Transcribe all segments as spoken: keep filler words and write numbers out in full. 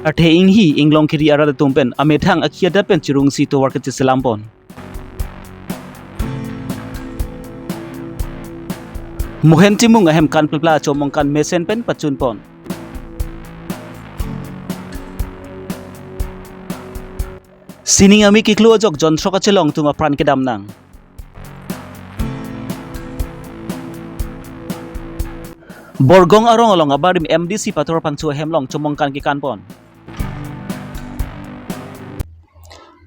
Sarthe Inghi Inglongkiri arat atum pen amethang akhi adat pen chirungsi tovar kacheselam pon. Mohen Timung ahem kan plepla chomong kan mesen pen pachun pon. Sining ami kiklo ajok jonthrok achelong atum apran kedam nang. Borgong arong along abarim M D C Pator Pangchu ahem along chomong kan kekan pon.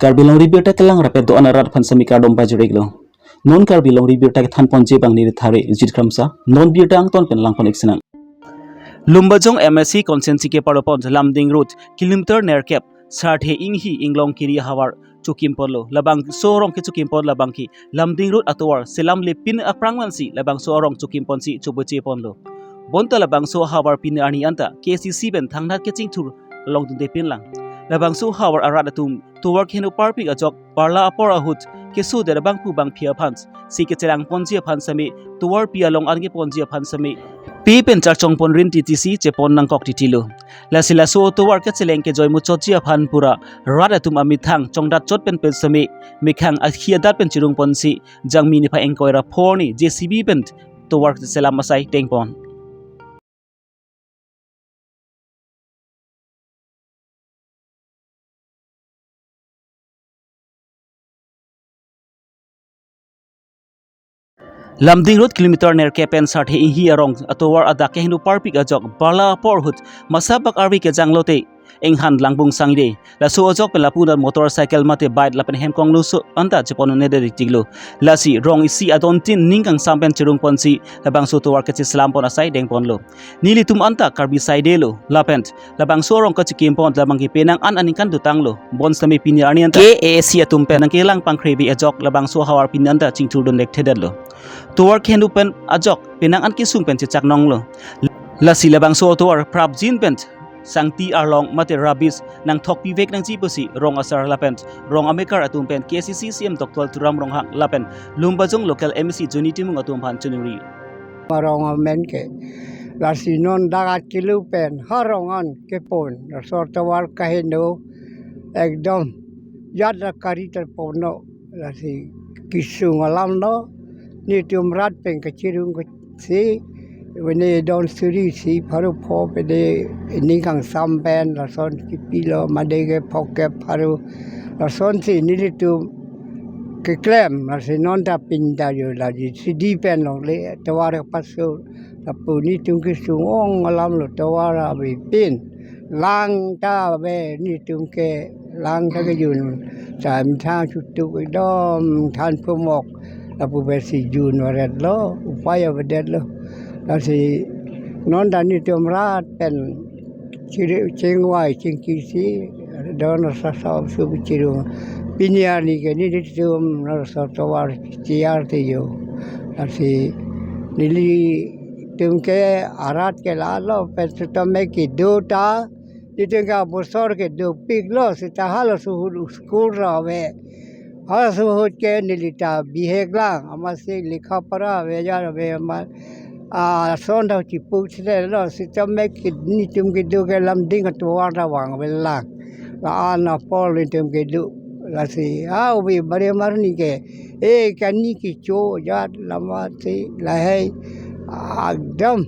Karbi Longri Birta kelang rapet do-an arat aphan semi kardom pajir-iklo. Non Karbi Longri Birta kethan ponji abang neli Thare Jit Kramsa. Non birta angton pen lang pon-ik sinang. Lumbajong M A C constituency keparlo pon Lumding Road kilometer nerkep Sarthe Inghi Inglongkiri ahavar chokim ponlo. Labangso arong kechokim pon labang ke Lumding Road atovar selamle pin aphrang mansi labangso arong chokim ponsi choboche ponlo. Bonta labangso ahavar pini arni anta K C C pen thangnat kachingthur longdunde pinlang. Labangso ahavar arat atum tovar keheno parpik ajok parla apor ahut keso der abangphu bangphi aphan si kecherang ponji aphan semi tovar pi along an keponji aphan semi pi pen charchong pon rin titi si chepon nangkok titilo. Lasi laso tovar kacheleng kejoi muchotji aphan pura rat atum amethang chongdat chot pen pen semi mekhang akhi adat pen chirung ponsi Jangmi niphai ingkoi ra phongo arni J C B pen tovar selam asai deng pon. Lumding Road kilometer nerkep pen Sarthe Inghi arong atovar adak keheno parpik ajok parla apor ahut masa bak arvi kejang lote inghan langbung sangde. Laso ajok pen lapu nat motorcycle mate bike lapen hem konglo so anta chepon un-edet tiklo. Lasi rong isi adon tin ning kangsam pen chirung ponsi labangso tovar kacheselam pon asai deng ponlo. Nelitum anta Karbi saidelo lapen labangso arong kachekim pon labang ke penang an aningkan dotanglo. Bonsitame pini arni anta K A A C atum pen nangkelang pangkrebi ajok labangso ahavar pini anta chingthur dun lekthedetlo. Tovar keheno pen ajok penang an kesung pen chechak nonglo. Lasi labangso atovar prapjin pen sangti arlong mate rubbish nangthokpivek nangji pusi rong asar lapen rong amekar atum pen K C C C M Doctor Tuliram Ronghang lapen Lumbajong local M A C Joni Timung atum aphan choningri. Arong amen ke. Lasi non dak achilu pen harong an kepon. Laso tovar keheno ekdom jat la kari ter ponlo. Lasi kesung alam lo. Netum rat pen kachirung si, pine don suri si pharo pho pine ning kangsam pen lason kepilo mate ke phokep pharo lasonsi nelitum keklem, lasi non ta pin ta jo la J C B pen longle tovar paso lapu netum kesung ong alam lo tovar avepin lang ta ave netum ke lang ta kejun. Sa methang chutuk ekdom than pumok lapu pensi jun varetlo, upai avedetlo. Lasi non ta netum rat pen chiri chingvai chingki si don sa sa su chirung. Pini arni ke nelitum laso tovar chiyar te jo. Lasi nelitum ke arat ke lalo pen sitame kedo ta netum ke abosor ke dopiklo seta halaso ahut school ra ave. Halaso ahut ke neli ta bihek lang amatsi lekha pora ave jar ave amat ason ta chipuk sitelo sitame ke netum kedo ke Lumding atovar ta vang ave lang. La-an apor netum kedo lasi ave bari marni ke e kani kecho jat lamatsi lahei ekdom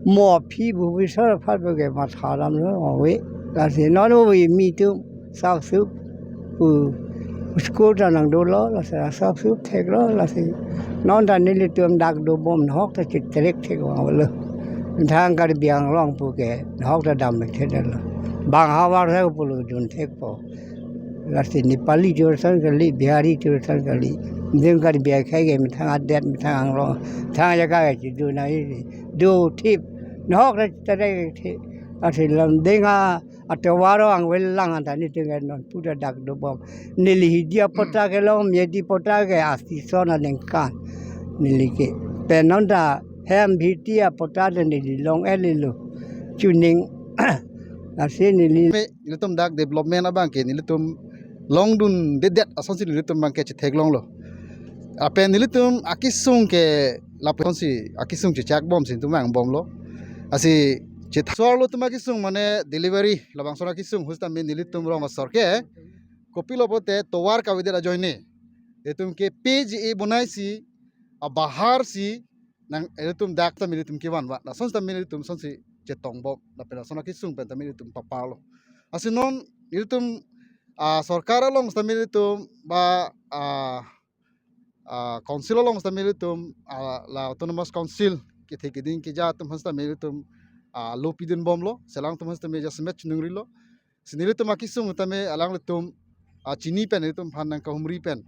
mo aphi bhubi sar phat ke matha lam lo ave. Lasi non ave netum sap sup pu school ta nangdolo lasi sap sup theklo lasi non ta nelitum dak dobom nahok ta chitrek thek vanglo. Methang Karbi Anglong pu ke nahok ta dam theklo. Bang havar sa pulo dun thekpo. Lasi Nepali chursan kali, Bihari chursan kali. Jeng Karbi akhei ke methang adet, methang Anglong, methang jaga ke chidu nai, do thip. Nahok ta chitrek thek. Lasi Lumding a atovar vang ave lang anta netum ke non puta dak dobom. Neli hidi apota kelong, medi apota ke asison aningkan. Neli ke pen non ta hem bhiti apota ta neli long-et-elo. Chuning lasi neli me nelitum dak development abang ke nelitum longdundedet asonsi nelitum abang ke chetheklonglo. Lapen nelitum akesung ke lapensi akesung chechakbomsi netum vangbomlo. Lasi Chethak asor lo atum akesung mane delivery labangso akesung ahut tame nelitum rong asor ke kopilo pulote tovar kavedet ajoine itum ke P G A bonaisi, abahar si nang itum dak tame itum kevan va. Lason tame itum sonsi chetong bom. Lapen lason akesung pen tame itum paparlo. Lasi non itum, ah, sorkar along tame itum ba, ah, ah, council along tame itum, ah, la autonomous council kethe keding keja atum aphan tame itum, ah, lo pidun bomlo, chelang atum aphan tame jasemet chunungrilo. Si nelitum akesung tame alanglitum, ah, chini pen itum aphan nangkahumri pen.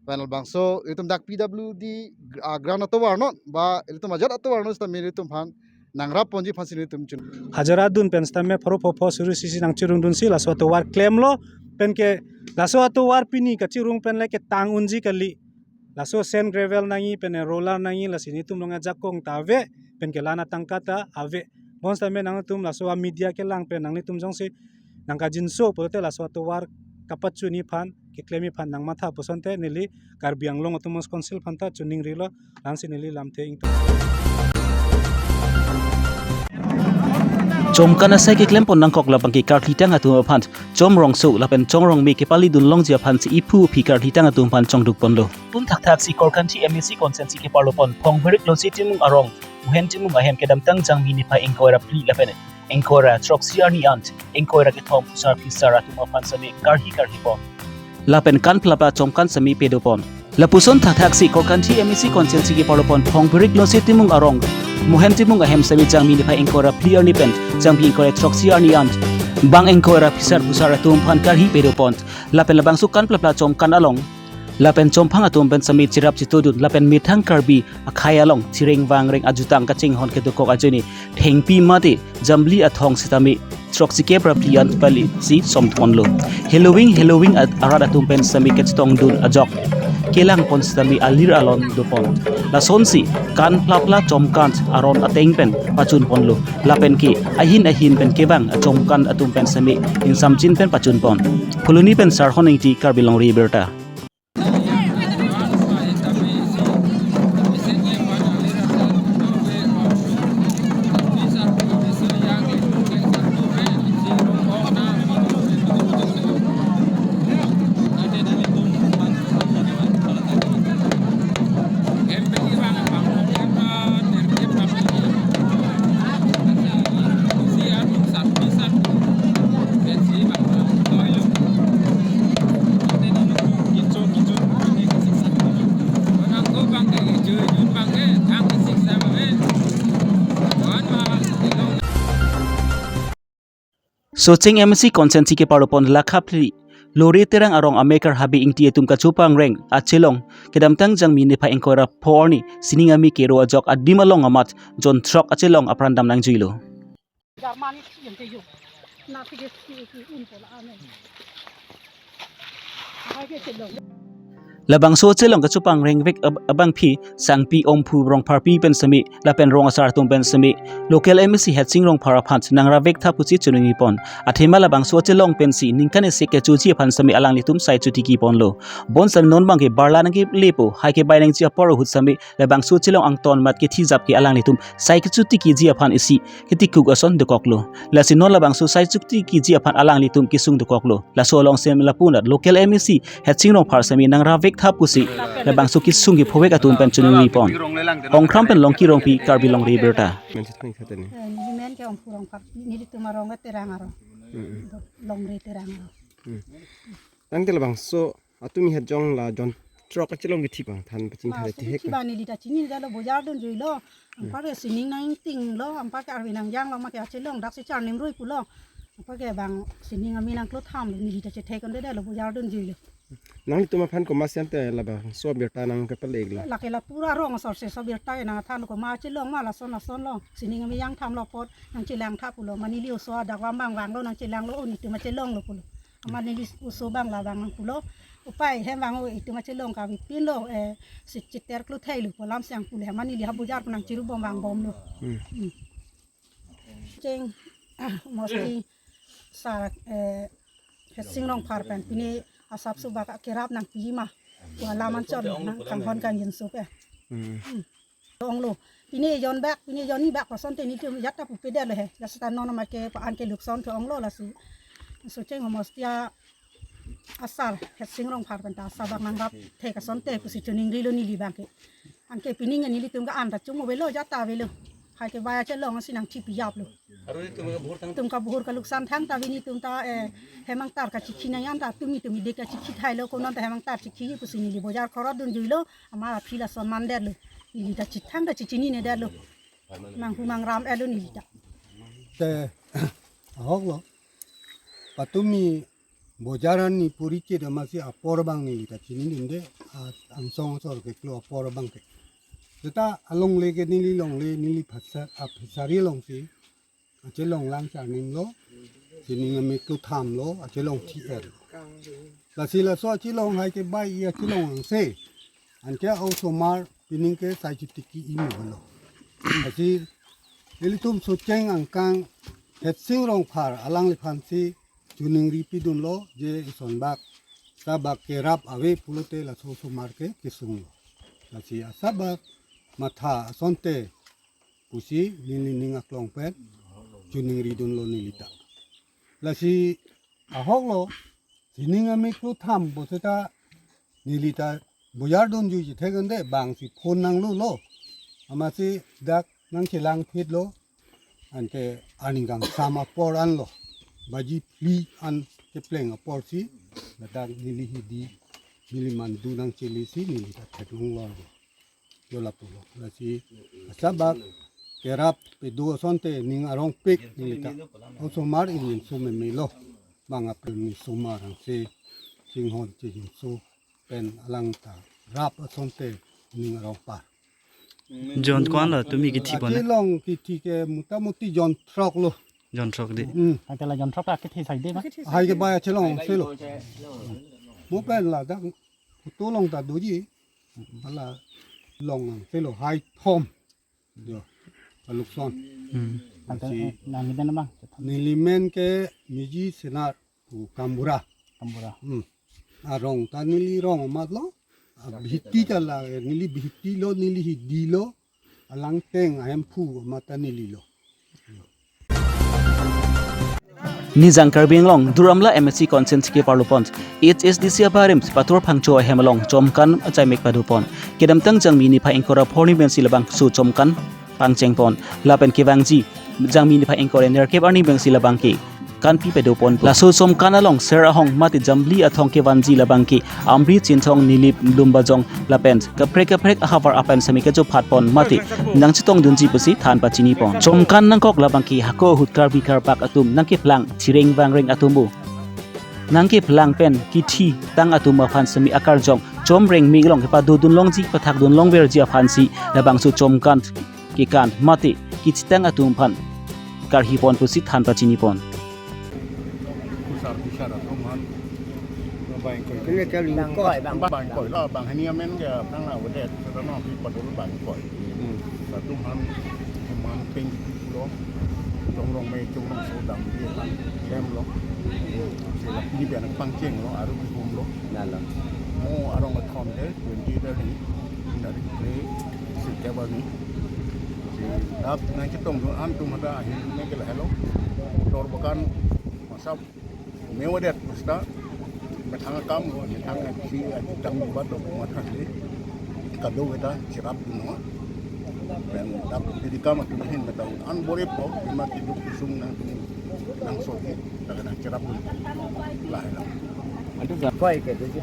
Pen labangso itum dak P W D gr-, ah, grant atovar non ba itum ajat atovar non tame itum aphan nangrap ponji aphan si nelitum chun. Hajira dun pen sitame pharo phopho suri sisi nangchirung dunsi laso atovar klemlo penke laso atovar pini kachirung pen le ketang unji kali. Laso sand gravel nangji pen roller nangji, lasi nelitum along ajakong ta ave penke la-an atangka ta ave. Bonsitame nangtum laso a media kelang pen nanglitum jongsi nangkajinso pulote laso atovar kapachunji aphan keklemji aphan nangmatha pu asonte neli Karbi Anglong Autonomous Council aphan ta chuningrilo, la-ansi neli lamthe ingtung. Chomkan asai keklem pon nangkok labang ke karlitang atum aphan chomrongso lapen chongrongme kepali dun longji aphan si iphu aphi karlitang atum aphan chongduk ponlo. Pun thakthak si Korkanthi M A C constituency keparlo pon Phongberik Losi Timung arong Mohen Timung ahem kedamtang Jangmi niphai ingkoi ra phli lapen ingkoi ra throksi arni ant ingkoi ra kethom phusar phisar atum aphan sitame karhi karhi pon. Lapen kan plapla chomkan sitame pedo pon. Lapuson thakthak si Korkanthi M A C constituency keparlo pon Phongberik Losi Timung arong Mohen Timung ahem sitame Jangmi niphai ingkoi ra phli arni pen Jangmi ingkoi ra throksi arni ant bang ingkoi ra phisar phusar atum aphan karhi pedo pon. Lapen labangso kan plapla chomkan along lapen chomphang atum pen sitame cherap chetodun lapen methang Karbi akhei along thireng vangreng ajutang kachinghon kedokok ajoine thengpi mate jambli athong sitame throksi kep ra phli ant pali si somthonlo. Heloving heloving at-, arat atum pen sitame kachetongdun ajok kelang pon sitame alir alon dopon. Lasonsi kan plapla chomkan aron ateng pen pachun ponlo. Lapen ke ahin ahin pen kevang achomkan atum pen sitame ingsamjin pen pachun pon. Phuloni pen Sarhon Ingti, Karbi Longri Abirta. Socheng M A C constituency keparlo pon Lakhaphli Lore Terang arong amekar Habe Ingti atum kachopangreng achelong kedamtang Jangmi niphai ingkoi ra pho arni sining ame kero ajok adim along amat jon throk achelong apran dam nangjuilo. Labangso achelong kachopangreng vek ab-, abangpi Sangpi Omphu Rongpharpi pen sitame lapen rong asar atum pen sitame local M A C Hetsing Rongphar aphan nangrap vektha pusi chuningri pon. Athema labangso achelong pensi ningkan isi kechoji aphan sitame alanglitum sai chotiki ponlo. Bonsitame non abangke barla nangkelepo, hai kebai nangji apor ahut sitame labangso achelong angton amat kethijap ke alanglitum sai kechotikiji aphan isi ketikuk ason dokoklo. Lasi non labangso sai chotikiji aphan alanglitum kesung dokoklo. Laso along sitame lapu anat local M A C Hetsing Rongphar sitame nangrap vektha pusi labangso kesung kephovek atum pen chuningri pon. Ongkram pen Longki Rongpi, Karbi Longri Abirta. Men si thang khatene. Eh, neli men ke Omphu Rongphar, nelitum arong ke Terang arong. Hmm. Longri Terang arong. Hmm. Tangte labangso atum ihat jong la jon throk achelong kethi abang than pachingthai. Ah, thek kethi abang neli ta chinidetlo, bojar dunjuilo. Hmm. Anparke sining nangtinglo, anparke arve nangjanglo, mate achelong daksi charnim rui pulo. Anparke bang sining ame nangklo thamlo, neli ta chethek kondedetlo, bojar dunjuilo. Nanglitum aphan komatsi ante labangso abirta nangkepaleklo? Lake lapu arong asor si so birta nangthanlo, komat achelong ma lason lasonlo. Sining ame jang thamlo apot nangchelangtha pulo. Mane neli oso adak abang vanglo nangchelanglo, o nelitum achelonglo pulo. Amat neli oso abang labang nang pulo. Upai hem vang o itum achelong kavepinlo, eh, si chiter klotheilo pu lam siang pulo. Amat neli ha bojar pu nangchiru bom vangbomlo. Hmm. Hmm. Cheng, ah, mostly sar, eh, Hetsing Rongphar pen pine asap subak kerap nangpi ma. Pu alam anchot nangkanghon kangjinso pen. Hmm. Hmm. Onglo, Pine jon bak, pine jon ni bak, lason te nelitum jat ta pupe det lo he. Laso ta non ma ke pa an ke lukson ke onglo laso. Socheng homosti asar, Hetsing Rongphar pen ta asar bak nangrap thek asonte pusi chuningrilo neli abang ke. Anke pining nelitum ke an ta chungmo avelo, jat ta avelo. Hai ke baya chelong si nangchipi jap lo. Aru nelitum ke bahur thang. Nelitum ke bahur keluksan thangta ave nelitum ta, eh, hemang tar kachikhi nangji an ta tumi tumi dek kachikhi thailo, konon ta hemang tar chikhi pusi neli bojar khorot dunjuilo, amat aphi lason mandet lo. Neli ta chithang ta chichinine det lo. Manghu mangram et lo neli ta. Te ahok lo. Patumi bojar an ni puri ke damasi apor abang neli ta chinidunde, a, angsong asor keklo apor abang ke. Seta alongle ke neli longle neli phasa, a, phasari alongsi achelong lang charnim lo, sining ameklo tham lo, achelong thi er. Lasi laso achelong hai ke bai i achelong angse. Anke osomar pining ke sai chutiki imo lo. Lasi nelitum Socheng angkang Hetsing Rongphar alangliphan si chuningri pidunlo je ison bak, sa bak kerap ave pulote laso osomar ke kesung lo. Lasi asabak matha asonte pusi neli ning aklong pen chuningri dunlo neli ta. Lasi ahok lo, sining ameklo tham bo seta neli ta bojar dunjuji thek ande bang si phone nanglo lo. Amatsi dak nangchelang phit lo. Anke aning kangsam apor an lo. Baji phli an kepleng apor si ladak neli hidi, neli mandu nangchele si neli ta theklong lo. Yo lapu lo. Lasi asabak kerap pedo asonte ning arongpik neli ta osomar ingin sumeme lo. Bang apre ni osomar angse chinghon chinghon so pen alang ta rap asonte ning arongpar. Jon ko-an lo tumi kithi pon? Achelong kithi ke mutamuti jon throk lo. Jon throk di. Hmm. Hai ke la jon throk ta kithi sai de ma? Hai ke bai achelong se lo. Mo pen ladak photo long ta doji. Hala long se lo hai thom. Yo. Alukson. Hmm. Ante, lasi eh, nang ni den ma? Neli men ke Miji Senar pu Kambura. Kambura. Hmm. Arong ta neli rong amat lo. Abhiti ta la neli bhiti lo, neli hidi lo. Alang teng ahemphu amat ta neli lo. Nijang Karbi Anglong, Duar Amla M A C constituency keparlo pon, H S D C abarim Patur Phangcho ahem along chomkan achaimek pado pon. Kedamtang Jangmi niphai ingkoi ra pho arni pensi labangso chomkan pangcheng pon. Lapen kevangji Jangmi niphai ingkoi ra nerkep arni pensi labang ke kanpi pado pon. Laso chomkan along ser ahong mate jambli athong kevanji labang ke Amri Chinthong, Nilip Lumbajong lapen kaprek kaprek ahavar apen semi kejophat pon mate nangchetong dunji pusi than pachini pon. Chomkan nangkok labang ke hako ahut Karbi Karbak atum nangkeplang thireng vangreng atum bo nangkeplang pen kithi tang atum aphan semi akarjong chomreng me along kepado dun longji pathak dun longverji aphan si labangso chomkan kekan mate kithi tang atum aphan karhi pon pusi than pachini pon. Kusar kusar atum aphan bang ingkoi. Kene kali ingkoi, bang. Bang ingkoi lo, bang hini amen ke aphrang avedet, seta nangpi padul bang ingkoi. Hmm. Latum aphan, aman peng lo, chomrong me chomrong so dam di aphan, kem lo. Sila pini bian pangcheng lo, aru kihum lo. Lalo. Mo arong athom ke, twenty dari, dari pre, si kebani. Si dap nangchetong dun an atum hada ahin me ke lahelo. Tor bakan, masap, mewadet pusta, methang akam lo, methang aksi, aksi tang buat lo, matha si, kado kita cherap dun lo. Pen dap diri kam atum ahin methang an bore po, bima kiduk kusung nang, nangsoki, laga nangcherap dun. Lahelo. Ante sa- Ingkoi ke doji.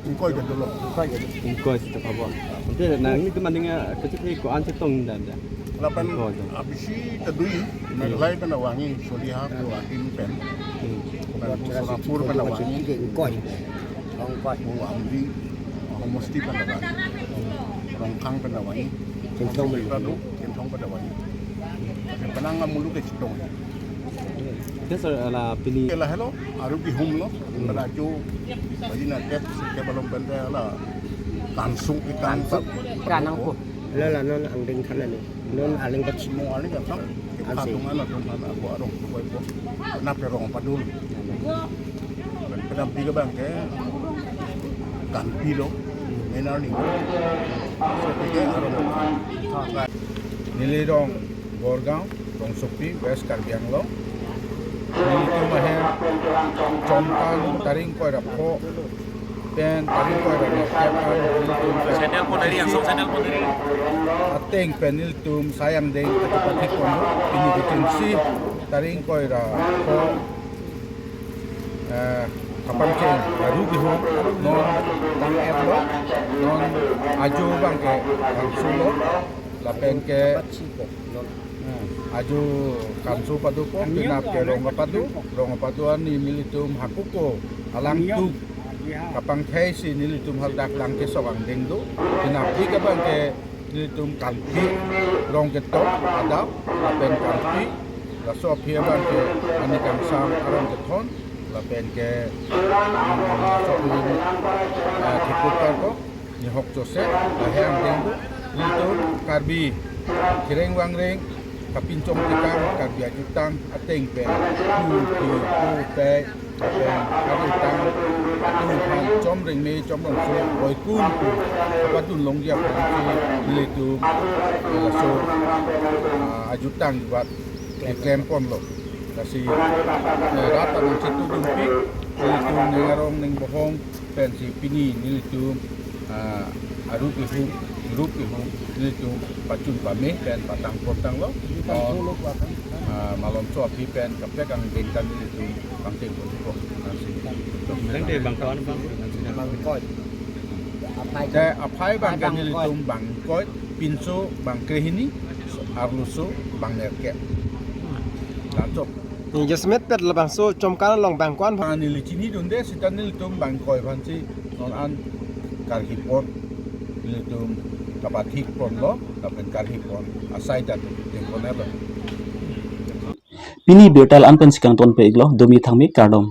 Ingkoi ke dolo. Ingkoi ke doji. Ingkoi sita pabo. Ante nanglitum aning, eh, kachit ko-an chetong dan da. Lapen ingkoi ke. Abisi tadui, Meghalaya pen awangi, Soliha, Guwahati pen. Hmm. Pen Sonapur pen awangi. Ingkoi. Ingkoi. Amri, Homosti pen awangi. Rongkhang pen awangi. Chinthong pen. Chinthong pen awangi. Penang amulu ke chetong. Ante sir, la pini. Lahelo, aru kihum lo, hmm, pada ajo, bajina tep, tep along pen te la, kansuk, kansuk. Kansuk. Kanang po. La la non angdeng than ani. Non aling bat. Mo aling bat. Ansi. Kadung ana dong ana ko arong ko ko. Nap rong padul. Kedam tiga bang ke, kanpi lo, menar ni. So, ke arong. Neli rong Borgaon, Rongsopi, West Karbi Anglong. Nelitum ahem Chomkan tarik ingkoi ra pho pen tarik ingkoi ra nerkep an nelitum Channel pon eri, angsong channel pon eri. Ateng pen nelitum sai angdeng kachepathik ponlo. Pini kechengsi tarik ingkoi ra pho, eh, kapangcheng aru bihun non tang-etlo, non ajo abangke kansulo, lapen ke, eh, ajo kansu padopo, penap ke rong kapado, rong kapado arni nelitum hakuko alangtum kapangthei si nelitum hadak lang kesok angdeng do, penap dik abangke nelitum kanpi, rong ketok adap, lapen kanpi, laso aphi abangke ani kangsam arong kethon, lapen ke, mm, laso aphi, eh, thikut karko, nihok Joseph, lahei angdeng do, nelitum Karbi kereng vangreng, kapinchong tekang, Karbi ajutang ateng pen, pu, phi, pu, pei, lapen ajutang, pu, phan, chom rengme, chom rongso, boikun pu, padun longji aphan si nelitum, eh, laso, ah, ajutang vat keklem ponlo. Lasi, eh, rat anam si tudunpi, nelitum ning arong ning bohong pensi pini nelitum, ah, aru kehung, rup kehung, nelitum pachun pame pen patang pon tanglo. Non, ah, malomso aphi pen kaprek angdeng ta nelitum pangcheng ponpo. Nangsi. Tangte bang ko-an bang? Bang ingkoi. Aphai. Te aphai abangke bang ingkoi. Nelitum bang ingkoi, pinso bang krehini, arloso bang nerkep. Langsung. Ni jasemet pet labangso Chomkan along bang ko-an bang? Neli chinidunde seta nelitum bang ingkoi aphansi non an karhi pon, nelitum kapathik ponlo, lapen karhi pon asai ta dengponlo. Pini birta la-an pensi kangtonpe-iklo, dumi thangmi kardom.